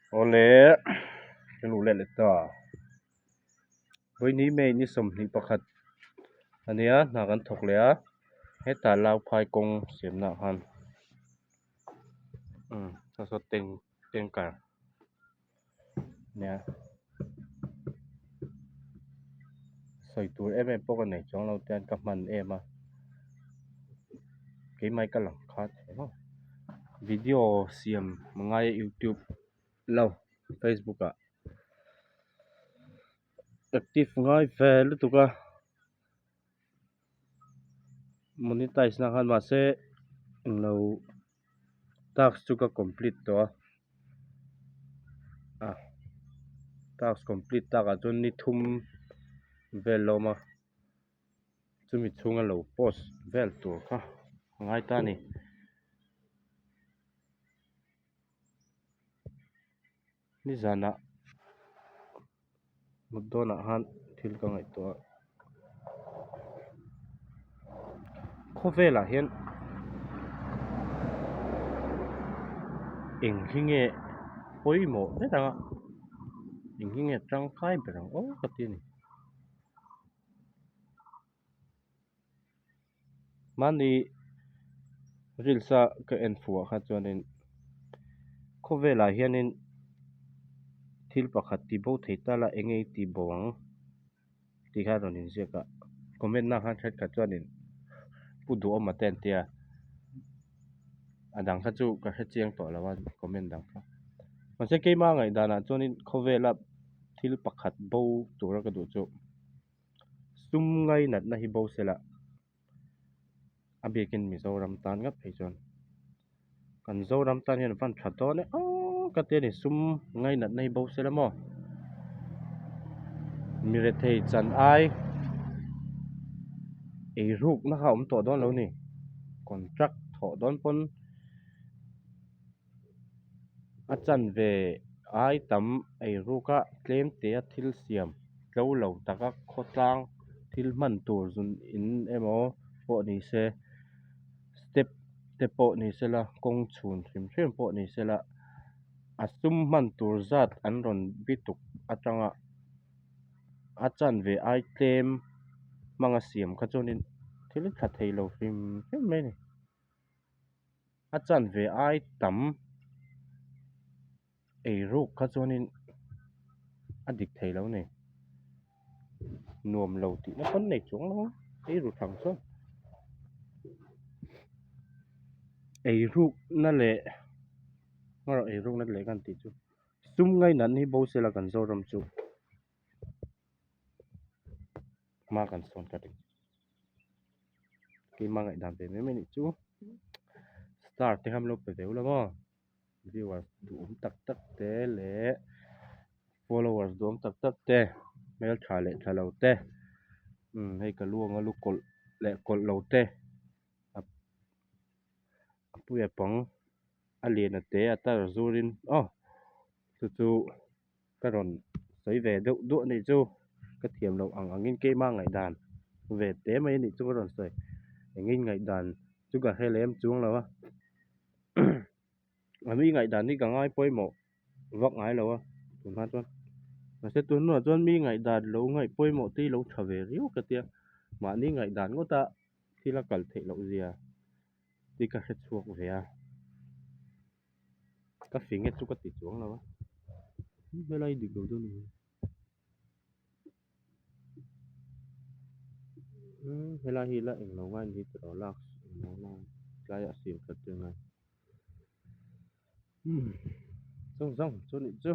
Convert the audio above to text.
Awle, ka luh leh leh ta. Vawiini May ni 21 a nia, hna kan thawk leh a, hetah Lauphai kawng siamna ah khan umm saw saw tank tanker nia sawi tur em em pawh ka nei chuang lo tian ka hman em a keimah hi ka lang kha thei maw video siam a ngai a youtube lo facebook ah active ngai ve lutuk a monetize na khan mahse englo task chu ka complete tawh a ah task complete takah chuan ni thum vel a awm a chumi chhunga lo post vel tur kha a ngai ta a ni. Nizanah mut dawnah khan thil ka ngaihtuah a, khawvelah hian eng hi nge pawimawh ber ang a, eng hi nge tangkai ber ang aw ka ti a ni. Mahni reels a ka en fuh ah kha chuanin khawvelah hianin thil pakhat tih bo thei ta la eng nge i tih bo ang tih kha a rawn inziak a comment na khan thenkhat chuanin pu duhawma te an tia a dang kha chu ka hre chiang tawh lo a comment dang kha mahse keima ngaihdanah chuanin khawvela thil pakhat bo tura ka duh chu. Sum ngainatna hi bo sela a biakin Mizoram tan ngat phei chuan kan Zoram tan hian van tha dawn e aww ka ti a ni sum ngainatna hi bo sela maw mi rethei chan ai eirukna kha a awm tawh dawn lo ni contract thawh dawn pawn A chanve ai tam eiruka tlem tea thil siam tlo lo taka khawtlang thil hman tur zun in emaw pawh ni se, step te pawh ni se la, kawng chhun hrim hrim pawh ni se la, a sum hman tur zat an rawn bituk atanga a chanve ai tlem hmanga siam kha chuanin thil tha thei lo hrim hrim mai a ni. A chanve ai tam eiruk kha chuanin a dik thei lo ni. Nuam lo tihna pawn nei chuang lo a, eiru thang chuan. Eirukna leh ngarawh eirukna leh kan tih chu sum ngainat hi bo sela kan Zoram chu hma kan sawn ka ring. Keimah ngaihdan ve mai mai nih chu star te kha min lo pe ve ula maw viewers duhawm tak tak te leh followers duhawm tak tak te hmeltha leh tha lo te umm hei ka lu anga lu kawlh leh kawlh lo te a puia pang a lian a te a tar zurin aw chu chu. Ka rawn sawi ve deuh duah anih chu ka thiam loh ang angin keimah ngaihdan ve te mai anih chu ka rawn sawi engin ngaihdan chu ka hre lem chuang lo a a mi ngaihdan hi ka ngai pawimawh vak ngai lo a tunah chuan mahse tun hnuah chuan mi ngaihdan lo ngaih pawimawh te hi lo tha ve riau ka tia mahni ngaihdan ngawta thil a kal theih loh zia tih ka hre chhuak ve a. Ka fing e chu ka ti chuang lo a helai dik lo deuh a ni umm helai hi la englo ngai ni tiraw lak englo ngai tlaiah siam that te ngai umm zawng zawng chu nih chu.